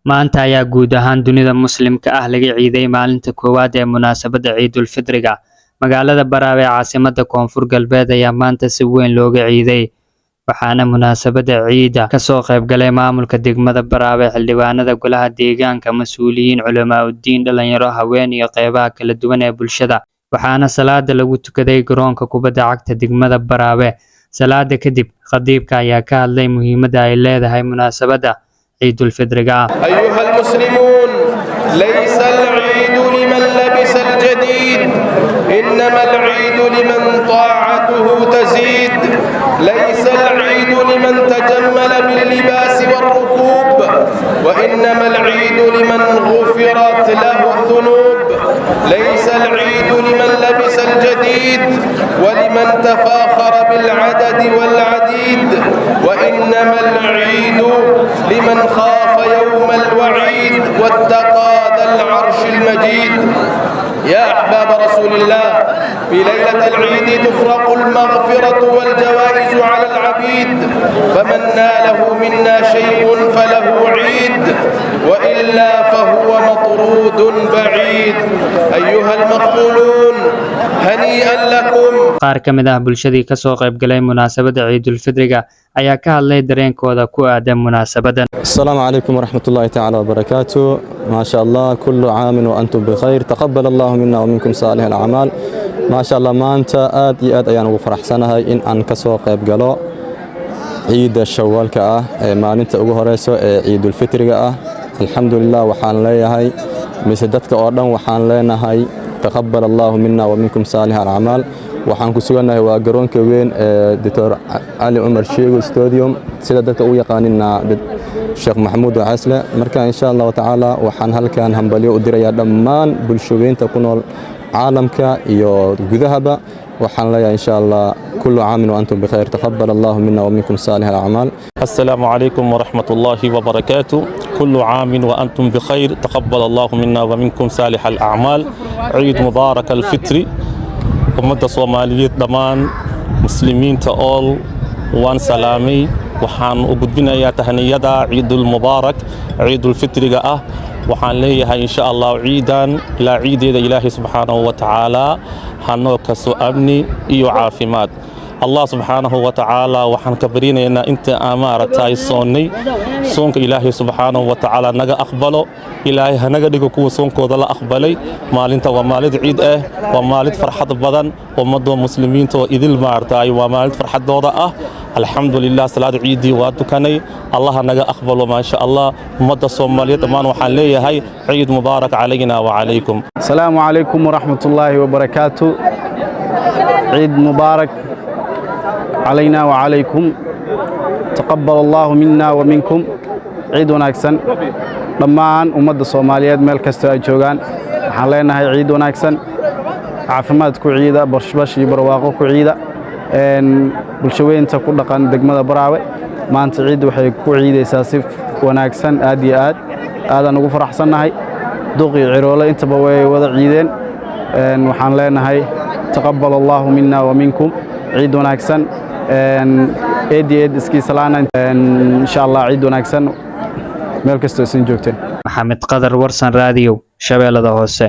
Maanta ayaa guud ahaan dunida Muslimka ah laga ciiday maalinta koowaad ee munaasabadda Ciidul Fidriga. Magaalada Baraawe ee caasimadda Koonfur Galbeed ayaa maanta si weyn looga ciiday, waxaana munaasabadda ciida ka soo qayb galay maamulka degmada Baraawe, xildhibaanada golaha deegaanka, mas'uuliyiin, culumaa'udiin, dhalinyaro, haween iyo qeybaha kala duwan ee bulshada. Waxaana salaada lagu tukaday garoonka kubadda cagta degmada Baraawe. Salaada kadib, khadiibka ayaa ka hadlay muhiimadda ay leedahay munaasabadda Ciidul Fidriga. أيها المسلمون، ليس العيد لمن لبس الجديد، إنما العيد لمن طاعته تزيد. ليس العيد لمن تجمل باللباس والركوب، وإنما العيد لمن غفرت له الذنوب. ليس العيد لمن لبس الجديد ولمن تفاخر بالعدد والعديد، وإنما العيد لمن خاف يوم الوعيد واتقى ذا العرش المجيد. يا أحباب رسول الله، في ليلة العيد تفرق المغفرة والجوائز على العبيد، فمن ناله منا شيء فله عيد، وإلا فهو مطرود بعيد. أيها المقبولون، هنيئا لكم. Qaar ka mid ah bulshadii ka soo qayb galay munaasabadda Ciidul Fidriga ayaa ka hadlay dareenkooda ku aadan munaasabadan. السلام عليكم ورحمة الله تعالى وبركاته. ما شاء الله، كل عام وأنتم بخير، تقبل الله منا ومنكم صالح الأعمال. ما شاء الله، maanta aad iyo aad ayaan ugu faraxsanahay in aan ka soo qayb galo ciidda Shawaalka ah ee maalinta ugu horeyso ee Ciidulfitriga ah. Alxamdulilah, waxaan leeyahay mise dadka oo dhan waxaan leenahay تقبل الله منا ومنكم صالح الأعمال. Waxaan ku sugannahay waa garoonka weyn ee Doctor Cali Cumar Sheego Stadium, sida dadka u yaqaanina Sheekh Maxamuud Wacaysle. Marka insha Allahu tacaala waxaan halkan hambalyo u dirayaa dhammaan bulshooyinta ku nool caalamka iyo gudahaba. Waxaan leeyahay insha Allah كل عام وأنتم بخير، تقبل الله منا ومنكم صالح الأعمال. السلام عليكم ورحمة الله وبركاته. كل عام وأنتم بخير، تقبل الله منا ومنكم صالح الأعمال. عيد مبارك الفطر. Ummadda Soomaaliyeed dhammaan, Muslimiinta all, waan salaamay. Waxaan u gudbinayaa tahniyada Ciidul Mubaarak, Ciidulfitriga ah. Waxaan leeyahay insha Allah ciidan ilaa ciideeda Ilaahay subxaanahu wa tacaala hanoo kaso amni iyo caafimaad. Allah subxaanahu wa tacaala waxaan ka barinaynaa inta aan maaragtay soonnay, soonka Ilaahay subxaanahu wa tacaala naga aqbalo. Ilaahay hanaga dhigo kuwa soonkooda la aqbalay. Maalinta waa maalin ciid ah, waa maalin farxad badan. Ummadda Muslimiinta oo idil maaragtay waa maalin farxadooda ah. Alxamdulilah, salaada ciiddii waa tukanay. Allaha naga aqbalo, maasha Allah. Ummadda Soomaaliyeed dhammaan waxaan leeyahay ciid mubaarak calayna wacalaykum. السلام عليكم ورحمة الله وبركاته. عيد مبارك علينا وعليكم، تقبل الله منا ومنكم. Ciid wanaagsan dhammaan ummadda Soomaaliyeed meel kastoo ay joogaan. Waxaan leenahay ciid wanaagsan, caafimaad ku ciida, bashbash iyo barwaaqo ku ciida. Bulshaweynta ku dhaqan degmada Baraawe maanta ciidda waxay ku ciidaysaa si wanaagsan. Aad iyo aad aadaan ugu faraxsannahay. Duq iyo ciroole intaba way wada ciideen. Waxaan leenahay تقبل الله منا ومنكم، ciid wanaagsan. Eed iyo eed iskii salaana insha Allah. Ciid wanaagsan meel kastoo isin joogteen. Maxamed Qadar Warsan, Raadiyow Shabeellada Hoose.